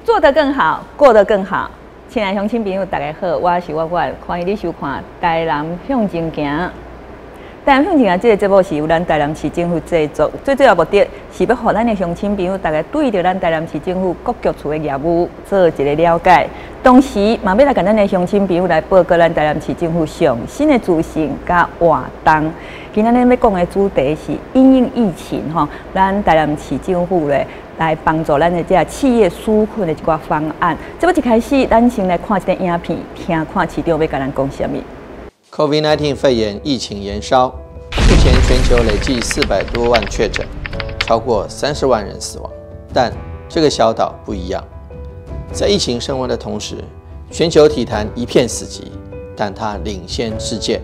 做得更好，過得更好。親愛鄉親朋友，大家好，我是婉婉，歡迎你收看《台南向前行》。台南向前行這个節目是由咱台南市政府製作，最主要目的是欲予咱的鄉親朋友，大家對著咱台南市政府各局處的業務做一个了解，同時嘛欲來共咱的鄉親朋友來報告咱台南市政府上新的資訊佮活動。今仔日欲講的主題是因應疫情吼，咱台南市政府咧來幫助咱的這个企業紓困的一寡方案。這欲一開始，咱先來看一个影片，聽看市長欲共咱講啥物。 COVID-19 肺炎疫情延燒，目前全球累計400多萬確診，超過30萬人死亡。但這個小島不一樣，在疫情升溫的同時，全球體壇一片死寂，但它領先世界，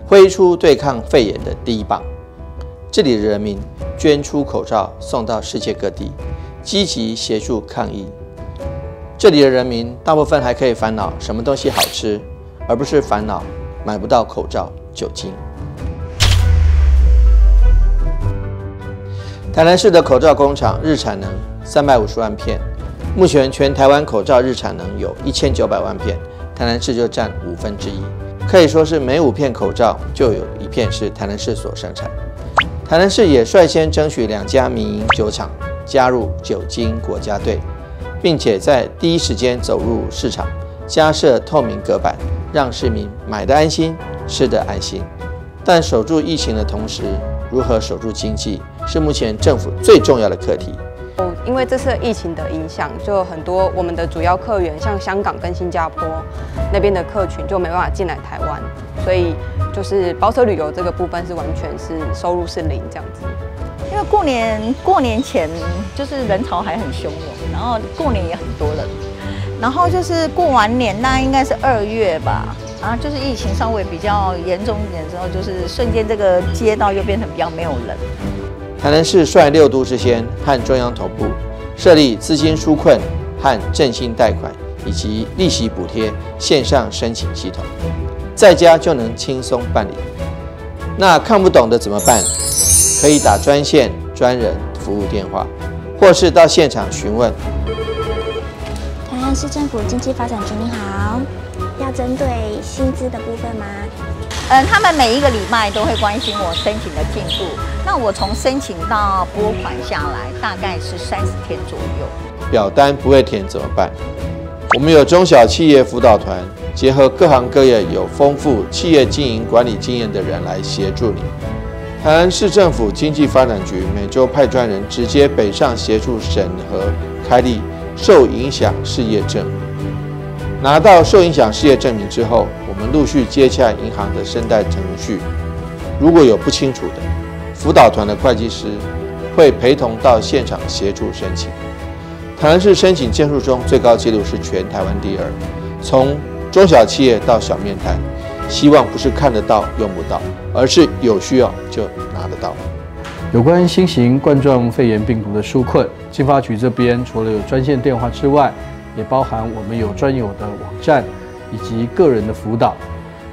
揮出對抗肺炎的第一棒。這裡的人民捐出口罩送到世界各地，積極協助抗疫。這裡的人民大部分還可以煩惱什麼東西好吃，而不是煩惱買不到口罩、酒精。台南市的口罩工廠日產能350萬片，目前全台灣口罩日產能有1900萬片，台南市就佔1/5，可以說是每5片口罩就有1片是台南市所生產。台南市也率先爭取2家民營酒廠加入酒精國家隊，並且在第一時間走入市場，加設透明隔板，讓市民買得安心，吃得安心。但守住疫情的同時，如何守住經濟，是目前政府最重要的課題。因為這次疫情的影響，就很多我們的主要客源，像香港跟新加坡那邊的客群就沒辦法進來台灣，所以就是包車旅遊這個部分是完全是收入是零這樣子。因為過年前就是人潮還很洶湧，然後過年也很多人，然後就是過完年那應該是2月吧，然後就是疫情稍微比較嚴重一點之後，就是瞬間這個街道又變成比較沒有人。台南市率6都之先，和中央同步設立資金紓困和振興貸款以及利息補貼線上申請系統，在家就能輕鬆辦理。那看不懂的怎麼辦？可以打專線專人服務電話，或是到現場詢問。台南市政府經濟發展局，你好，要針對薪資的部分嗎？他們每一個禮拜都會關心我申請的進度。那我從申請到撥款下來，大概是30天左右。表單不會填怎麼辦？我們有中小企業輔導團，結合各行各業有豐富企業經營管理經驗的人來協助你。台南市政府經濟發展局每週派專人直接北上協助審核開立受影響事業證明。拿到受影響事業證明之後，我們陸續接洽銀行的申貸程序。如果有不清楚的，輔導團的會計師會陪同到現場協助申請。台南市申請件數中最高紀錄是全台灣第2，從中小企業到小麵攤，希望不是看得到用不到，而是有需要就拿得到。有關新型冠狀肺炎病毒的紓困，經發局這邊除了有專線電話之外，也包含我們有專有的網站以及個人的輔導。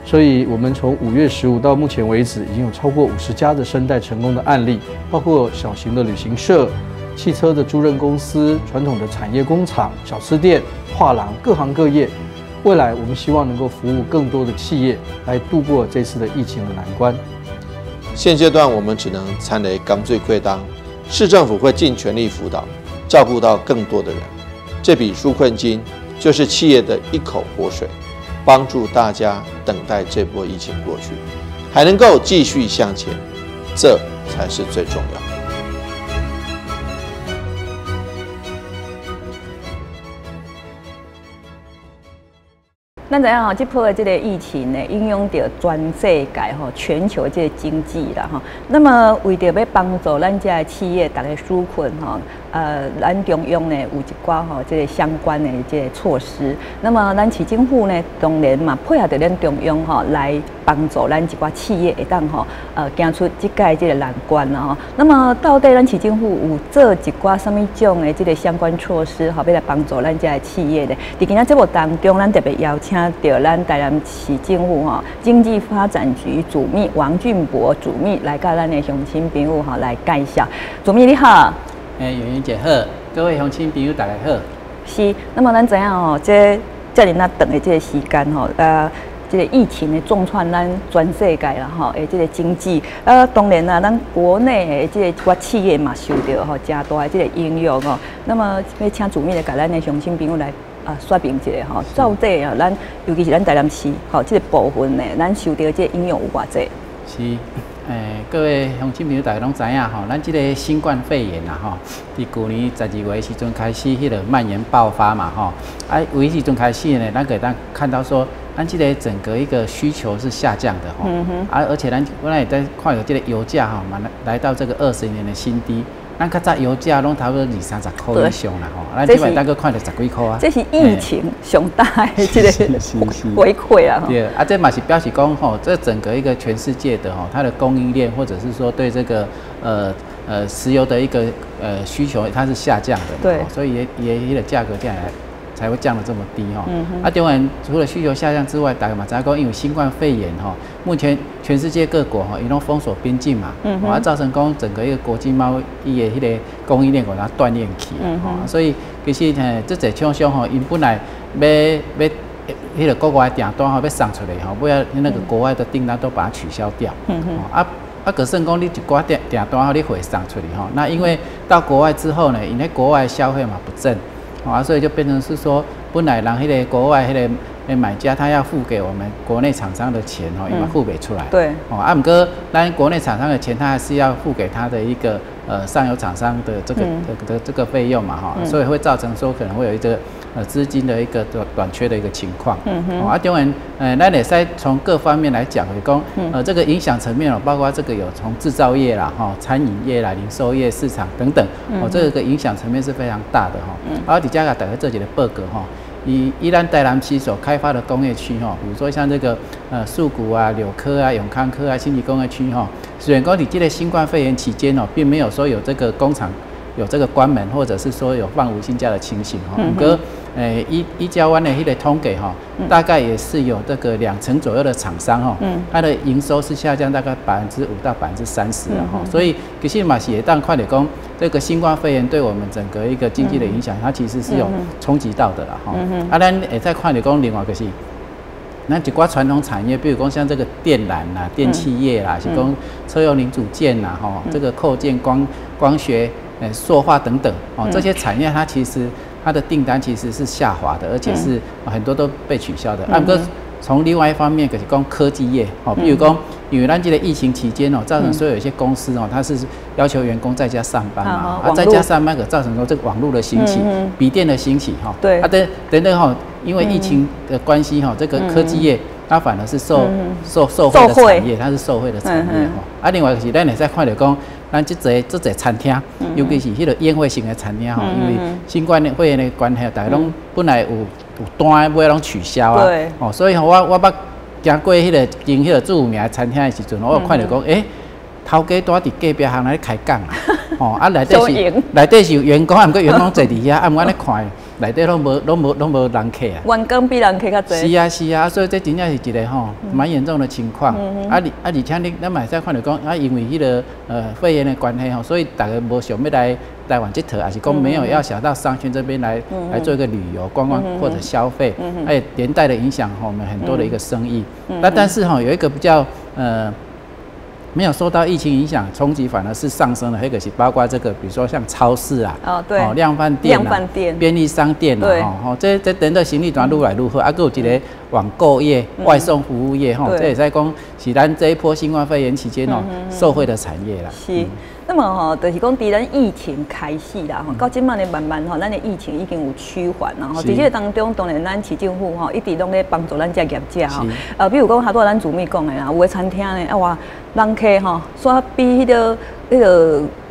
所以，我們從5月15到目前為止，已經有超過50家的申貸成功的案例，包括小型的旅行社、汽車的租賃公司、傳統的產業工廠、小吃店、畫廊，各行各業。未來，我們希望能夠服務更多的企業，來度過這次的疫情的難關。現階段我們只能田螺甘水過冬，市政府會盡全力輔導，照顧到更多的人。這筆紓困金就是企業的一口活水，幫助大家等待這波疫情過去，還能夠繼續向前，這才是最重要。咱知影吼，這波的這个疫情呢，影響著全世界吼，全球這个經濟啦吼。那麼為著欲幫助咱遮的企業逐家紓困吼，咱中央呢有一寡吼這个相關的這个措施。那麼咱市政府呢，當然嘛配合著咱中央吼來幫助咱一寡企業會當吼，行出這屆這个難關啦吼。那麼到底咱市政府有做一寡啥物種的這个相關措施吼，欲來幫助咱遮的企業呢？佇今仔節目當中，咱特別邀請著咱台南市政府吼經濟發展局主秘王俊博主秘來佮咱的鄉親朋友吼來介紹。主秘你好。欸，圓圓姐好，各位鄉親朋友大家好。是，那麼咱知影吼，這遮爾若長的這個時間吼，這個疫情的重創咱全世界啦吼，的這個經濟，啊，當然啦，咱國內的這個一寡企業嘛受著吼誠大的這個影響吼。那麼欲請主秘來共咱的鄉親朋友來啊說明一下吼，到底啊，咱尤其是咱台南市吼這個部分呢，咱受著這個影響有偌濟？是，各位鄉親朋友，大家攏知影吼，咱這個新冠肺炎啊吼，佇舊年12月時陣開始，彼個蔓延爆發嘛吼，啊，有彼時陣開始呢，咱會當看到說，咱這個整個一個需求是下降的吼，啊，而且咱本來會當看著這個油價吼，嘛來到這個20年的新低。咱較早油價攏差不多二三十箍以上啦吼，咱這擺大概看著十幾箍啊。這是疫情上大的這個回饋啊。對，啊，這嘛是表示講吼，這整個一個全世界的吼，它的供應鏈或者是說對這個石油的一個需求，它是下降的。所以也彼個價格降來才會降得這麼低吼。啊，當然除了需求下降之外，大家嘛知影講，因為新冠肺炎吼，目前全世界各國吼，伊攏封鎖邊境嘛，啊，造成講整個一個國際貿易的彼個供應鏈予它斷裂去，所以其實這濟廠商吼，𪜶本來欲欲彼個國外訂單吼，欲送出來吼，尾仔那個國外的訂單都把它取消掉。啊，可算講你一寡訂訂單吼，你會送出去吼，那因為到國外之後呢，𪜶咧國外消費嘛不振。啊，所以就變成是說，本來人彼個國外彼個買家，他要付給我們國內廠商的錢吼，伊嘛付袂出來。哦，啊，毋過咱國內廠商的錢，他還是要付給他的一個上游廠商的這個費用嘛，哈，所以會造成說可能會有一個資金的一個短短缺的一個情況。啊，當然，咱會使從各方面來講，會講，這個影響層面哦，包括這個有從製造業啦、哈餐飲業啦、零售業市場等等，哦，這個影響層面是非常大的哈。啊，佇遮共大家做一個報告吼。以咱台南市所開發的工業區吼，比如說像這個樹谷啊、柳科啊、永康科啊、新集工業區吼，雖然講佇這個新冠肺炎期間哦，並沒有說有這個工廠有這個關門，或者是說有放無薪假的情形吼。毋過，依照阮的彼個統計吼，大概也是有這個2成左右的廠商吼，它的營收是下降大概5%到30%的吼，所以其實嘛是會當看著講，這個新冠肺炎對我們整個一個經濟的影響，它其實是有衝擊到的啦吼。啊，咱會使看著講另外就是，咱一寡傳統產業，比如講像這個電纜啦、電器業啦，是講車用零組件啦，吼，這個扣件、光學、塑化等等，哦，這些產業它其實它的訂單其實是下滑的，而且是很多都被取消的。啊，毋過從另外一方面，就是講科技業，哦，比如講，因為咱這個疫情期間哦，造成所有一些公司哦，它是要求員工在家上班嘛，啊，在家上班可造成說這個網路的興起，筆電的興起，哈，啊，等等等哈，因為疫情的關係哈，這個科技業它反而是受惠的產業，它是受惠的產業吼。啊，另外就是咱會使看著講，咱這濟餐廳，尤其是彼個宴會型的餐廳吼，因為新冠肺炎的關係，大家攏本來有單尾仔攏取消啊，哦，所以吼我捌行過彼個間彼個著名的餐廳的時陣，我有看著講，欸，頭家蹛佇隔壁巷咧開講啊，吼啊內底是有員工，啊毋過員工坐佇遐，啊毋過按呢看，內底攏無人客啊。員工比人客較濟。是啊是啊，所以這真正是一個吼蠻嚴重的情況。啊而且你咱嘛會使看著講，啊因為彼個肺炎的關係吼，所以大家無想欲來台灣𨑨迌，抑是講沒有要想到商圈這邊來做一個旅遊觀光或者消費，哎連帶的影響我們很多的一個生意。那但是吼有一個比較沒有受到疫情影響衝擊，反而是上升的。彼個是包括這個，比如說像超市啊，量販店、量販店、便利商店啊，吼，這等等生意轉愈來愈好。啊，閣有一個網購業、外送服務業，吼，這會使講是咱這一波新冠肺炎期間哦，受惠的產業啦。是。那麼吼，就是講，佇咱疫情開始啦，吼，到這擺呢慢慢吼，咱的疫情已經有趨緩啦，吼。佇這個當中，當然咱市政府吼，一直攏咧幫助咱這業者吼。比如講，頭拄仔咱主秘講的啦，有的餐廳呢，啊哇，人客吼，煞比彼個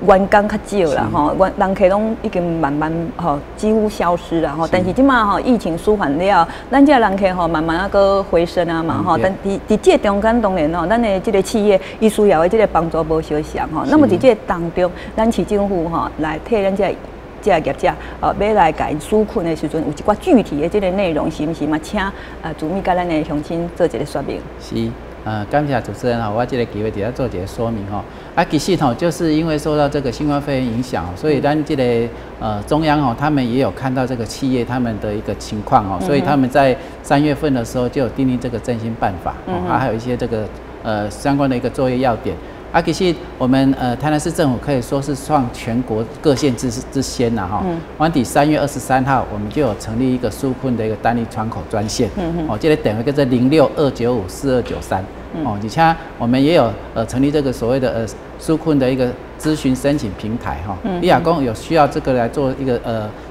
員工較少啦，吼，員人客攏已經慢慢吼幾乎消失啦，吼。但是這擺吼疫情舒緩了，咱這人客吼慢慢啊閣回升啊嘛，吼。但佇這個中間，當然吼，咱的這個企業伊需要的這個幫助無相仝吼。那麼佇這個當中，咱市政府吼來替咱這個業者，欲來共𪜶紓困的時陣，有一寡具體的這個內容，是毋是嘛？請主秘佮咱的鄉親做一個說明。是。感謝主持人哈，我這個機會佇遮做一個說明吼。啊，其實吼，就是因為受到這個新冠肺炎影響，所以咱這個中央吼，他們也有看到這個企業他們的一個情況哦，所以他們在3月份的時候就有訂定這個振興辦法，啊，還有一些這個相關的一個作業要點。啊，其實我們台南市政府可以說是創全國各縣之先啦哈。阮佇3月23號，我們就有成立一個紓困的一個單一窗口專線。哦，這個電話叫做06-295-4293。哦，而且我們也有成立這個所謂的紓困的一個諮詢申請平台哈。你若講有需要這個來做一個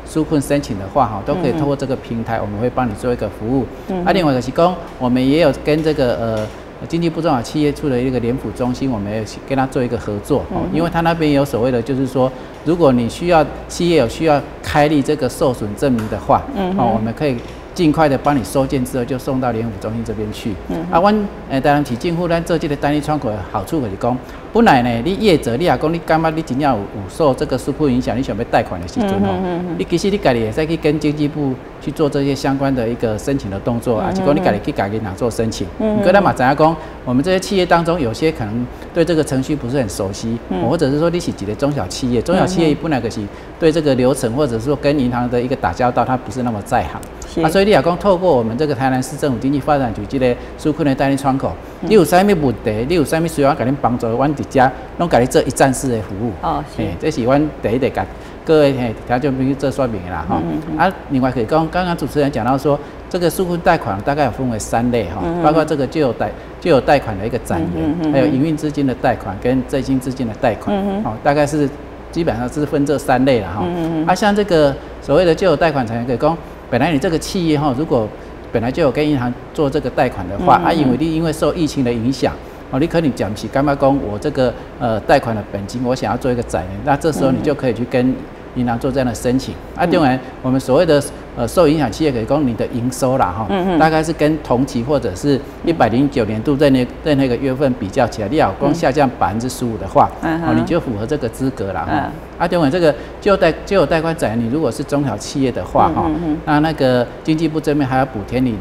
紓困申請的話哈，都可以透過這個平台，我們會幫你做一個服務。啊，另外就是講，我們也有跟這個經濟部中小企業處的一個聯輔中心，我們也跟他做一個合作，因為他那邊有所謂的，就是說，如果你需要企業有需要開立這個受損證明的話，哦，我們可以盡快的幫你收件之後，就送到聯輔中心這邊去。啊，阮台南市政府咱做這個單一窗口的好處就是講，本來呢，你業者你若講你感覺你真正有受這個紓困影響，你想欲貸款的時陣吼，你其實你家己會使去跟經濟部去做這些相關的一個申請的動作，啊，是講你家己去共銀行做申請。毋過咱嘛知影講，我們這些企業當中，有些可能對這個程序不是很熟悉，或者是說你是一個中小企業，中小企業本來就是對這個流程或者是說跟銀行的一個打交道，他不是那麼在行。啊，所以你若講透過我們這個台南市政府經濟發展局這個紓困的單一窗口，你有啥物問題，你有啥物需要共恁幫助，阮佇遮攏共你做一站式的服務。哦，是。這是阮第一個共各位聽眾朋友做說明的啦，吼。啊，另外可以講，剛剛主持人講到說，這個紓困貸款大概有分為三類哈，包括這個舊有貸款的一個展延，還有營運資金的貸款跟振興資金的貸款，哦，大概是基本上是分這三類了哈。啊，像這個所謂的舊有貸款展延，可以講，本來你這個企業哈，如果本來就有跟銀行做這個貸款的話，啊，因為受疫情的影響，哦，你可能講是感覺講我這個貸款的本金，我想要做一個展延，那這時候你就可以去跟銀行做這樣的申請。啊，當然我們所謂的受影響企業，可以講你的營收啦哈，大概是跟同期或者是109年度在那個月份比較起來，你若講下降15%的話，哦，你就符合這個資格了哈。啊，當然這個舊有貸款展延，你如果是中小企業的話哈，那個經濟部這邊還要補貼你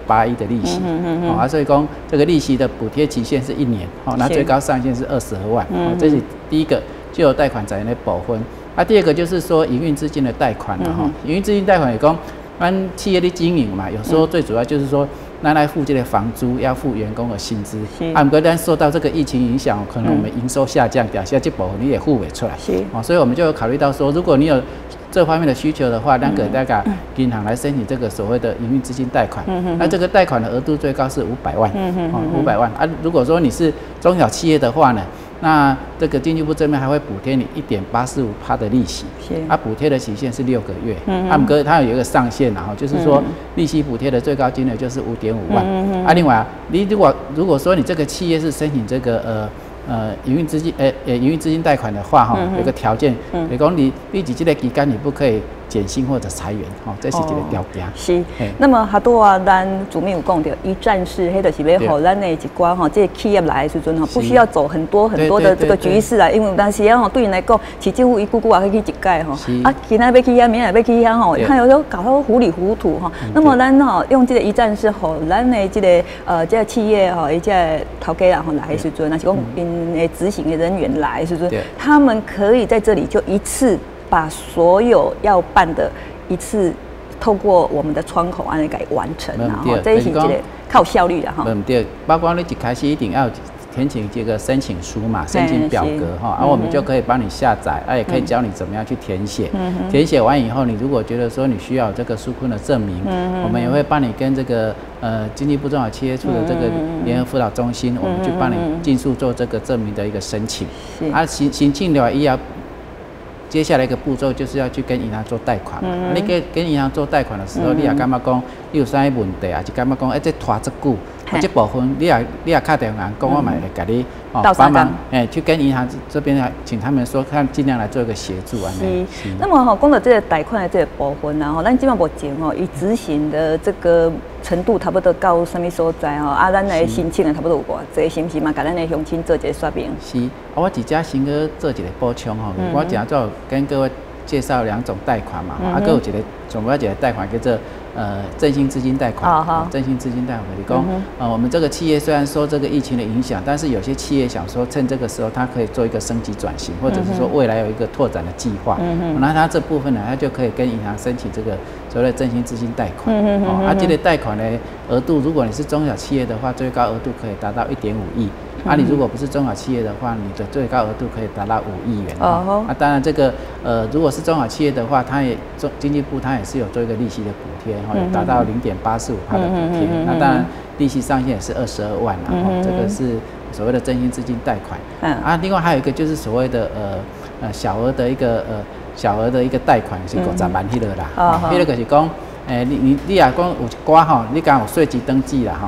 0.81的利息，哦，所以講這個利息的補貼期限是一年，哦，那最高上限是22萬，哦，這是第一個舊有貸款展延的部分。啊，第二個就是說營運資金的貸款了哈，營運資金貸款也講，咱企業的經營嘛，有時候最主要就是說，咱來付這個房租，要付員工的薪資。啊，毋過咱受到這個疫情影響，可能我們營收下降，掉下這部分你也付袂出來。哦，所以我們就有考慮到說，如果你有這方面的需求的話，咱可以共銀行來申請這個所謂的營運資金貸款。那這個貸款的額度最高是五百萬。哦，五百萬。啊，如果說你是中小企業的話呢，那這個經濟部這邊還會補貼你1.845%的利息，啊，補貼的期限是6個月，啊，毋過它有一個上限，然後就是說利息補貼的最高金額就是5.5萬。啊，另外你如果說你這個企業是申請這個營運資金貸款的話，哈，有個條件，比如講你佇這個期間你不可以減薪或者裁員，吼，這是一個條件。是。那麼哈拄仔咱主秘有講著一站式，彼就是欲予咱的一寡吼，這個企業來的時陣吼，不需要走很多很多的這個局勢啊，因為有當時啊吼，對𪜶來講，市政府伊久久也欲去一擺吼，啊，今仔欲去遐，明仔欲去遐吼，他有時候搞到糊裡糊塗吼。那麼咱吼用這個一站式，予咱的這個企業吼，伊這個頭家人吼來的時陣，若是講𪜶的執行的人員來的時陣，他們可以在這裡就一次把所有要辦的一次透過我們的窗口按呢共完成，然後這是一個較有效率的哈。毋對，包括你一開始一定要填請這個申請書嘛，申請表格哈，啊，我們就可以幫你下載，啊，也可以教你怎麼樣去填寫。填寫完以後，你如果覺得說你需要這個紓困的證明，我們也會幫你跟這個經濟部中小企業處的這個聯合輔導中心，我們去幫你盡速做這個證明的一個申請。啊，申請了以後，接下來一個步驟就是要去跟銀行做貸款嘛。你跟銀行做貸款的時候，你也感覺講你有啥物問題啊？就感覺講，欸，這拖這久，這部分你若敲電話講，我嘛會共你幫忙，欸，去跟銀行這邊請他們說，看盡量來做一個協助啊。是。那麼吼，講到這個貸款的這個部分啊，吼，咱這馬目前吼，伊執行的這個程度差不多到啥物所在吼？啊，咱來申請的差不多有偌濟，是毋是嘛？共咱的鄉親做一個說明。是，啊，我佇遮先閣做一個補充吼，我誠早跟各位介绍两种贷款嘛，啊，阁有一个总要一个贷款叫做振兴资金贷款，振兴资金贷款就是讲，我们这个企业虽然说这个疫情的影响，但是有些企业想说趁这个时候，它可以做一个升级转型，或者是说未来有一个拓展的计划，那它这部分呢，它就可以跟银行申请这个所谓的振兴资金贷款，哦，啊，这个贷款呢额度，如果你是中小企业的话，最高额度可以达到1.5亿。啊，你如果不是中小企业的话，你的最高额度可以达到5亿元。哦，啊，当然这个如果是中小企业的话，它也中经济部它也是有做一个利息的补贴，哈，有达到0.845%的补贴。那当然利息上限也是22万，然后这个是所谓的振兴资金贷款。啊，另外还有一个就是所谓的小额的一个贷款是50万彼个啦，彼个就是讲，你若讲有一寡吼，你敢有税籍登记啦吼，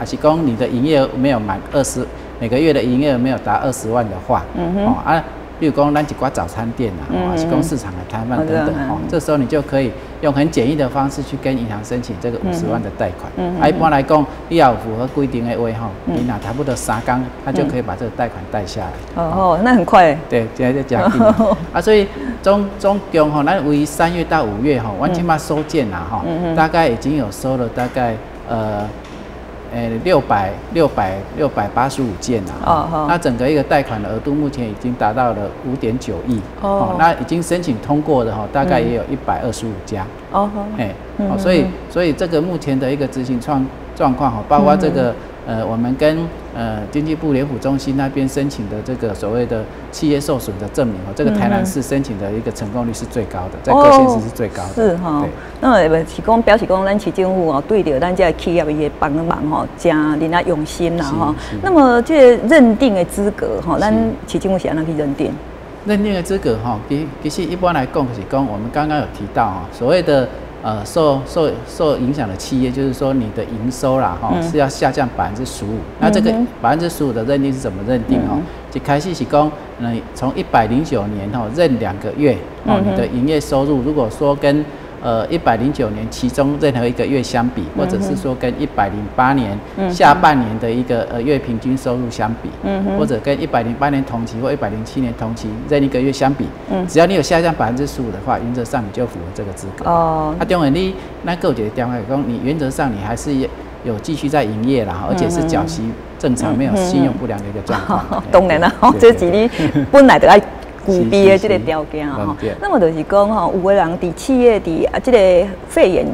抑是讲你的营业额没有满二十，每个月的营业额没有达20万的话，哦啊，比如讲咱一寡早餐店啊，抑是讲市场的摊贩等等，哦，这时候你就可以用很简易的方式去跟银行申请这个五十万的贷款。啊，一般来讲，你要符合规定的话，吼，你若差不多3工，他就可以把这个贷款贷下来。哦，那很快。对，这就真紧。啊，所以总共吼，咱为3月到5月吼，阮这马收件啦吼，大概已经有收了大概685件了。哦，那整个一个贷款的额度目前已经达到了5.9亿。哦，那已经申请通过的哈，大概也有125家。哦，哎，所以这个目前的一个执行状况哈，包括这个我们跟经济部联辅中心那边申请的这个所谓的企业受损的证明哦，这个台南市申请的一个成功率是最高的，在各县市是最高的。是哈，那么是讲表示讲，咱市政府哦，对著咱这个企业的帮忙吼，真恁仔用心啦吼。那么这个认定的资格吼，咱市政府是按怎去认定？认定的资格吼，其实一般来讲是讲，我们刚刚有提到哈，所谓的受影响的企业，就是说你的营收啦，哈，是要下降百分之十五。那这个百分之十五的认定是怎么认定哦？一开始是讲，你从109年哈任2个月哦，你的营业收入如果说跟109年其中任何一个月相比，或者是说跟108年下半年的一个月平均收入相比，或者跟一百零八年同期或107年同期任一个月相比，只要你有下降百分之十五的话，原则上你就符合这个资格。哦，啊，当然你那阁有一个条件讲，你原则上你还是有继续在营业啦，而且是缴息正常，没有信用不良的一个状况。当然啦，这是你本来就爱具备的这个条件吼。那么就是讲吼，有的人伫企业伫啊这个肺炎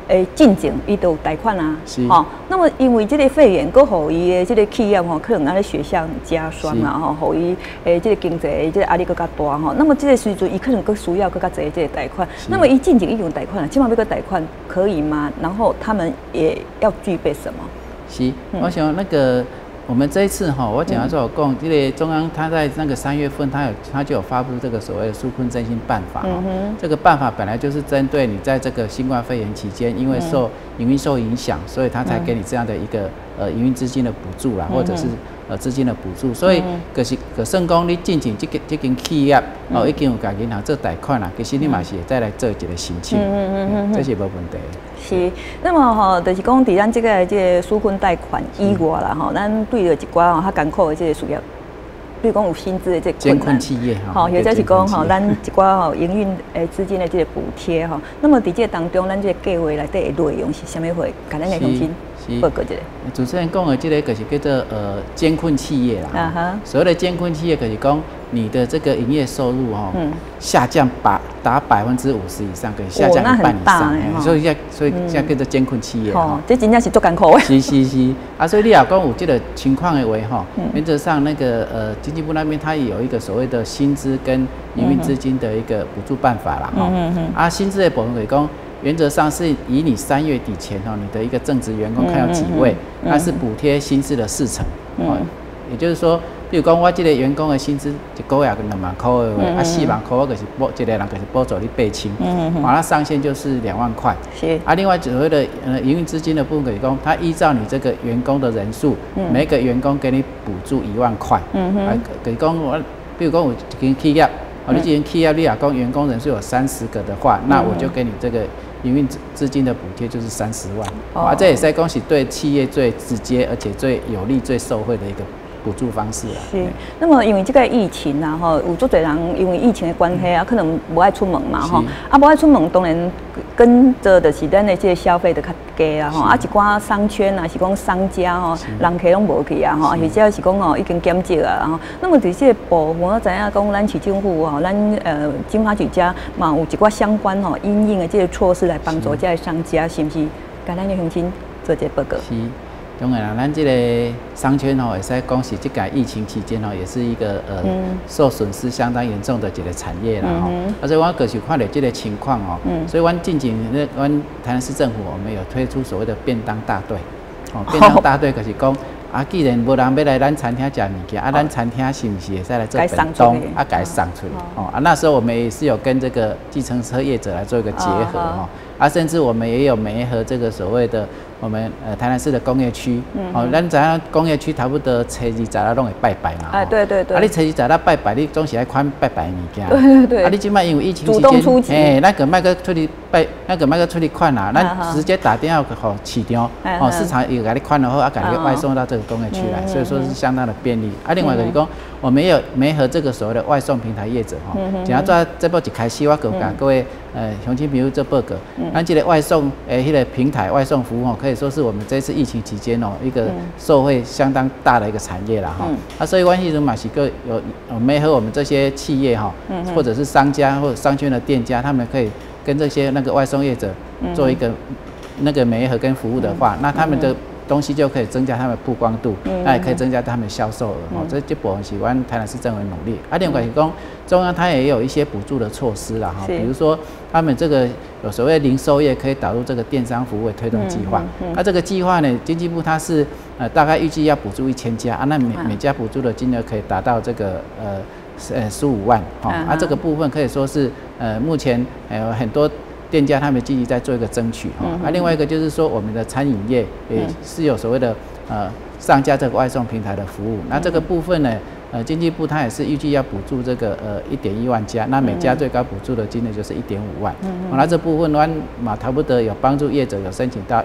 的进前，伊就有贷款啊，吼。那么因为这个肺炎，阁予伊的这个企业吼，可能按呢雪上加霜啦吼，予伊的这个经济这个压力阁较大吼。那么这个时阵，伊可能阁需要阁较济这个贷款。那么伊进前已经有贷款了，这马欲阁贷款可以吗？然后他们也要具备什么？是，我想那个。我们这一次哈，我讲说讲，这个中央他在那个3月份，他就有发布这个所谓的纾困振兴办法。这个办法本来就是针对你在这个新冠肺炎期间，因为受营运受影响，所以他才给你这样的一个营运资金的补助啦，或者是资金的补助。所以可是可算讲你进前这间企业哦已经有共银行做贷款啦，其实你嘛是会使来做一个申请，这是无问题。是，那么吼，就是讲伫咱这个纾困贷款以外啦吼，咱对著一寡吼较艰苦的这个事业，比如讲有薪资的这个艰困企业吼，或者是讲吼，咱一寡吼营运的资金的这个补贴吼，那么伫这个当中，咱这个计划内底的内容是啥物货？共咱的乡亲报告一下。主持人讲的这个就是叫做艰困企业啦。所谓的艰困企业，就是讲你的这个营业收入哈下降达50%以上，可以下降一半以上，所以现在叫做艰困企业哈。这真正是足艰苦的。是是是，啊，所以你若讲有这个情况的话哈，原则上那个经济部那边它也有一个所谓的薪资跟营运资金的一个补助办法啦哈。啊，薪资的部分就是讲，原则上是以你3月底前哈，你的一个正职员工看有几位，那是补贴薪资的4成。也就是说，比如讲我这个员工的薪资一个月2万块的话，啊4万块我就是补一个人就是补助你8000，啊那上限就是2万块。啊，另外所谓的营运资金的部分，就是讲，他依照你这个员工的人数，每个员工给你补助1万块。啊，就是讲我，比如讲有一间企业，哦，你这间企业你若讲员工人数有30个的话，那我就给你这个营运资金的补贴就是30万。啊，这会使讲是对企业最直接而且最有利、最受惠的一个。補助方式啦。是，那麼因為這個疫情啊，吼，有足濟人因為疫情的關係啊，可能無愛出門嘛，吼，啊，無愛出門，當然跟著就是咱的這個消費就較低啊，吼，啊，一寡商圈啊，是講商家吼，人客攏無去啊，吼，或者是講吼已經減少啊，吼。那麼佇這個部分，我知影講咱市政府吼，咱經發局遮嘛有一寡相關吼因應的這個措施來幫助這個商家，是毋是？共咱的鄉親做一個報告。是，當然啦，咱這個商圈吼，會使講是這個疫情期間吼，也是一個受損失相當嚴重的一個產業啦吼。啊，所以我就是看著這個情況哦，所以阮進前咧，阮台南市政府我們有推出所謂的便當大隊，哦，便當大隊就是講，啊，既然無人欲來咱餐廳食物件，啊，咱餐廳是毋是會使來做便當，啊，共伊送出去？哦，啊，那時候我們也是有跟這個計程車業者來做一個結合吼，啊，甚至我們也有媒合這個所謂的我們台南市的工業區，哦，咱知影工業區差不多初二十仔攏會拜拜嘛，哎，對對對，啊，你初二十仔拜拜，你總是愛款拜拜的物件，啊，你這擺因為疫情期間，欸，咱個莫閣出去拜，咱個莫閣出去款啦，咱直接打電話予市場，哦，市場會共你款好，啊，共你外送到這個工業區來，所以說是相當的便利。啊，另外就是講，我們也有媒合這個所謂的外送平台業者，吼，像這這部一開始我閣共各位鄉親朋友做報告，咱這個外送的彼個平台外送服務吼，可以說是我們這次疫情期間哦一個受惠相當大的一個產業啦，哈。啊，所以阮彼陣嘛是閣有媒合我們這些企業哈，或者是商家或者商圈的店家，他們可以跟這些那個外送業者做一個那個媒合跟服務的話，那他們的東西就可以增加他們曝光度，那也可以增加他們銷售額。哦，這部分是阮台南市政府努力。啊，另外是講中央它也有一些補助的措施啦，哈，比如說他們這個有所謂零售業可以導入這個電商服務推動計劃。那這個計劃呢，經濟部它是大概預計要補助1000家啊，那每家補助的金額可以達到這個15萬，哈，啊這個部分可以說是目前很多店家他們積極在做一個爭取哈，啊，另外一個就是說我們的餐飲業也是有所謂的上架這個外送平台的服務，那這個部分呢，經濟部它也是預計要補助這個1.1萬家，那每家最高補助的金額就是1.5萬。那這部分阮嘛差不多有幫助業者有申請到118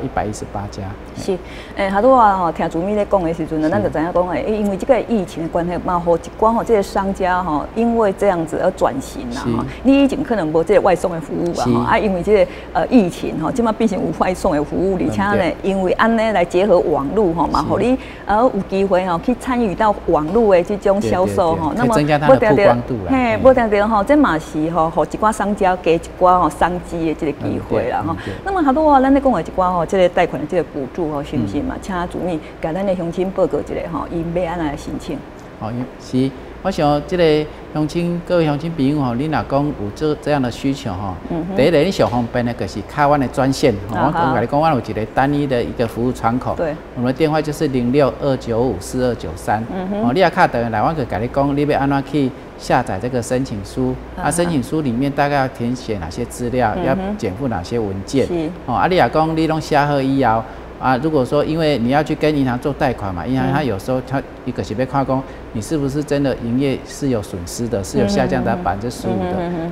家。是，欸，頭拄仔吼聽主秘咧講的時陣呢，咱就知影講欸，因為這個疫情的關係，嘛，予一寡吼這個商家吼，因為這樣子而轉型啦。吼，你以前可能無這個外送的服務啊，啊，因為這個疫情吼，這擺變成有外送的服務，而且呢，因為按呢來結合網路吼，嘛，予你有機會吼去參與到網路的這種銷售吼，那麼無定著，嘿，無定著吼，這嘛是吼，予一寡商家加一寡吼商機的這個機會啦吼。那麼頭拄仔咱咧講的一寡吼，這個貸款的這個補助吼，是毋是嘛？請主秘共咱的鄉親報告一下吼，𪜶欲按怎來申請？哦，是，我想這個鄉親各位鄉親朋友吼，你若講有這這樣的需求吼，第一個你上方便的就是敲阮的專線，我共你講，阮有一個單一的一個服務窗口，我們的電話就是06-295-4293，哦，你若敲電話來，阮就共你講，你欲按怎去下載這個申請書，啊，申請書裡面大概要填寫哪些資料，要檢附哪些文件，哦，啊，你若講你攏寫好以後。啊，如果說因為你要去跟銀行做貸款嘛，銀行它有時候它一個是欲看講，你是不是真的營業是有損失的，是有下降到15%的。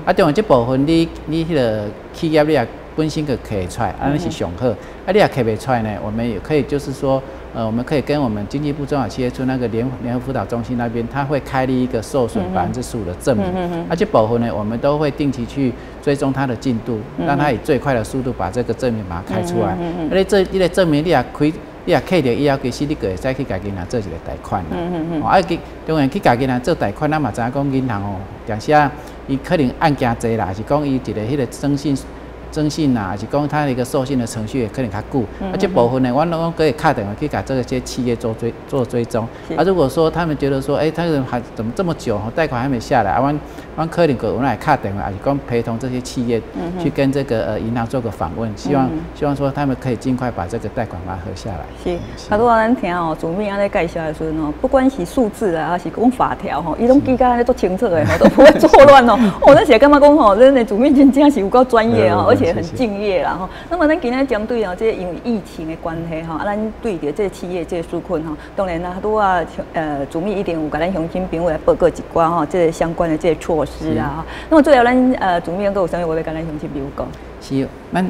啊，當然這部分你彼個企業你也本身就摕出來，按呢是上好。啊，你若摕袂出來呢，我們也可以就是說，我們可以跟我們經濟部中小企業處那個聯合輔導中心那邊，他會開立一個受損百分之十五的證明。啊，這部分呢，我們都會定期去追蹤它的進度，讓他以最快的速度把這個證明把它開出來。啊，你這這個證明你若開，你若開著以後，其實你就會使去共銀行做一個貸款啦。啊，去當然去共銀行做貸款，咱嘛知影講銀行哦，有時啊，伊可能案件濟啦，還是講伊一個彼個徵信啊，還是講他的一個授信的程序也可能較久。啊，這部分呢，阮攏可以敲電話去共這些企業做追蹤。啊，如果說他們覺得說，欸，他還怎麼這麼久，貸款還沒下來，啊，阮可能閣有來敲電話，還是講陪同這些企業去跟這個銀行做個訪問，希望說他們可以盡快把這個貸款把它核下來。是，頭拄仔咱聽哦，主秘按呢介紹的時陣哦，不管是數字啊，還是講法條吼，伊攏記甲按呢足清楚的吼，都不會錯亂哦。哦，咱是感覺講吼，咱的主秘真正是有夠專業哦，而且很敬業啦吼。那麼咱今日針對哦，這個因為疫情的關係吼，啊，咱對著這個企業這個紓困吼，當然啦，拄仔主秘一定有共咱鄉親朋友來報告一寡吼，這個相關的這個措施啊。那麼最後咱主秘閣有啥物話欲共咱鄉親朋友講？是，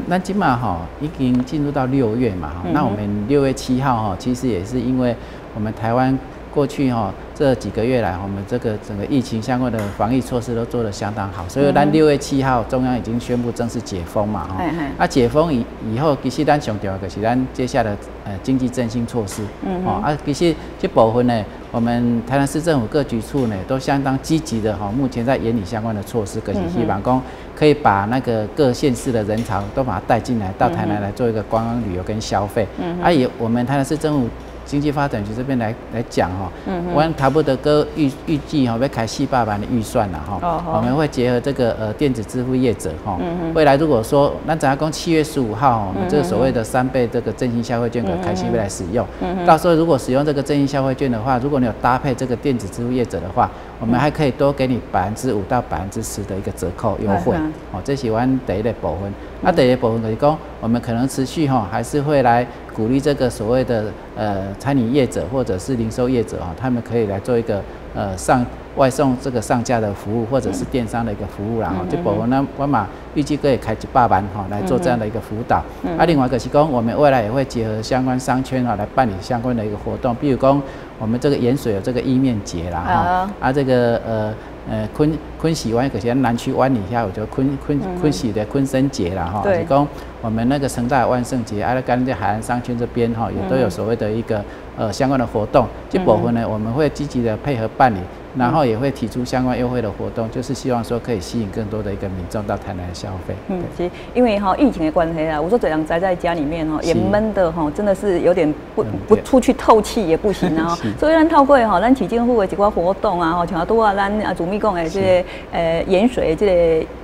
咱這馬吼已經進入到六月嘛，那我們6月7號哈，其實也是因為我們台灣过去哈这几个月來，我們這個整個疫情相關的防疫措施都做得相當好，所以咱6月7號中央已經宣布正式解封嘛，哈。啊，解封以後，其實咱上重要就是咱接下來經濟振興措施，哦啊，其實這部分呢，我們台南市政府各局處呢都相當積極的哈，目前在研擬相關的措施，就是希望講可以把那個各縣市的人潮都把它帶進來，到台南來做一個觀光旅遊跟消費。啊，也我們台南市政府經濟發展局這邊來講哈，我差不多閣預計哈，欲開400萬的預算啦哈，我們會結合這個電子支付業者哈，未來如果說咱知影講7月15號，我們這個所謂的3倍這個振興消費券可開始欲來使用，到時候如果使用這個振興消費券的話，如果你有搭配這個電子支付業者的話，我們還可以多給你5%到10%的一個折扣優惠，哦，這是阮第一個部分。啊，第二個部分就是講，我們可能持續哈，還是會來鼓勵這個所謂的餐飲業者或者是零售業者哈，他們可以來做一個上外送這個上架的服務，或者是電商的一個服務啦。哈，這部分呢，我嘛預計可以開100萬哈來做這樣的一個輔導。啊，另外一個是講，我們未來也會結合相關商圈哈來辦理相關的一個活動，比如講我們這個鹽水有這個意麵節啦哈，啊這個昆喜灣，可是南區灣裡遐有叫昆喜的昆生節啦哈，是講我們那個成大萬聖節，啊，跟這海岸商圈這邊哈，也都有所謂的一個相關的活動。這部分呢，我們會積極的配合辦理，然後也會提出相關優惠的活動，就是希望說可以吸引更多的一個民眾到台南消費。嗯，是因為哈疫情的關係啊，有足濟人宅在家裡面哈，也悶的哈，真的是有點不出去透氣也不行啊。所以咱透過哈，咱市政府的一寡活動啊，吼，像拄仔咱啊主秘講的這個鹽水這個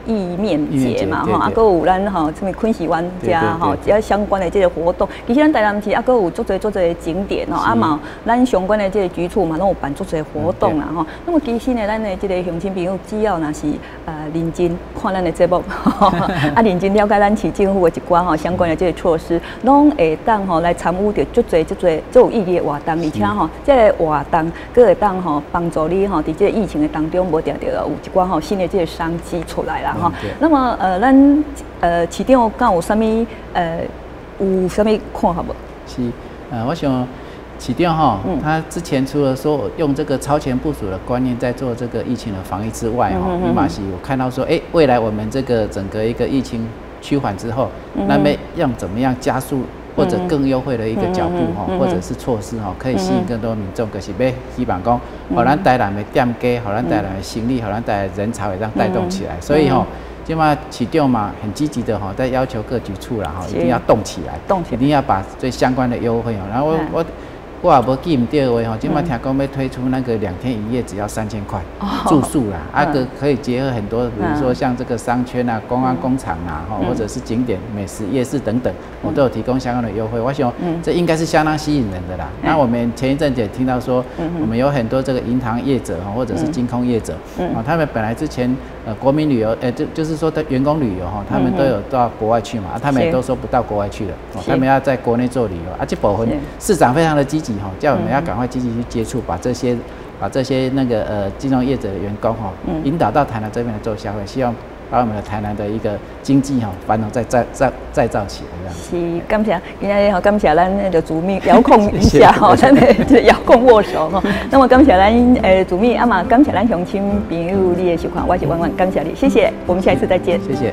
意麵節嘛，吼，啊，閣有咱吼啥物昆喜灣遮吼，這相關的這個活動，其實咱台南市啊，閣有足濟足濟景點吼，啊嘛，咱相關的這個局處嘛，攏有辦足濟活動啦吼。那麼其實呢，咱的這個鄉親朋友，只要若是認真看咱的節目，啊認真了解咱市政府的一寡吼相關的這個措施，攏會當吼來參與著足濟足濟足有意義的活動，而且吼這個活動閣會當吼幫助你吼佇這個疫情的當中，無定著有一寡吼新的這個商機出來啦吼。那麼咱市長敢有啥物有啥物看法無？是，我想市長哈，他之前除了說用這個超前部署的觀念在做這個疫情的防疫之外，哈，伊嘛是有看到說，哎，未來我們這個整個一個疫情趨緩之後，那麼要怎麼樣加速或者更優惠的一個腳步哈，或者是措施哈，可以吸引更多民眾，就是欲希望講，予咱台南的店家，予咱台南的生意，予咱台南人潮會當帶動起來，所以哈，這馬市長嘛很積極的哈，在要求各局處啦哈，一定要動起來，動起來，一定要把最相關的優惠哦。然後我也無記毋對的話吼，這馬聽講欲推出那個2天1夜只要3000塊住宿啦，啊閣可以結合很多，比如說像這個商圈啊、觀光工廠啊，或者是景點、美食夜市等等，我都有提供相關的優惠。我想這應該是相當吸引人的啦。那我們前一陣子也聽到說，我們有很多這個銀行業者哈，或者是金控業者，啊，他們本來之前國民旅遊，就是說的員工旅遊哈，他們都有到國外去嘛，啊，他們也都說不到國外去了，他們要在國內做旅遊啊，這部分市長非常的積極。叫我們要趕快積極去接觸，把這些那個金融業者的員工哈，引導到台南這邊來做消費，希望把我們的台南的一個經濟哈繁榮再造起來這樣。是，感謝今仔日吼，感謝咱那個主秘遙控一下吼，咱的遙控握手吼。那麼感謝咱主秘，啊嘛感謝咱鄉親朋友你的收看，我是婉婉，感謝你，謝謝，我們下一次再見。謝謝。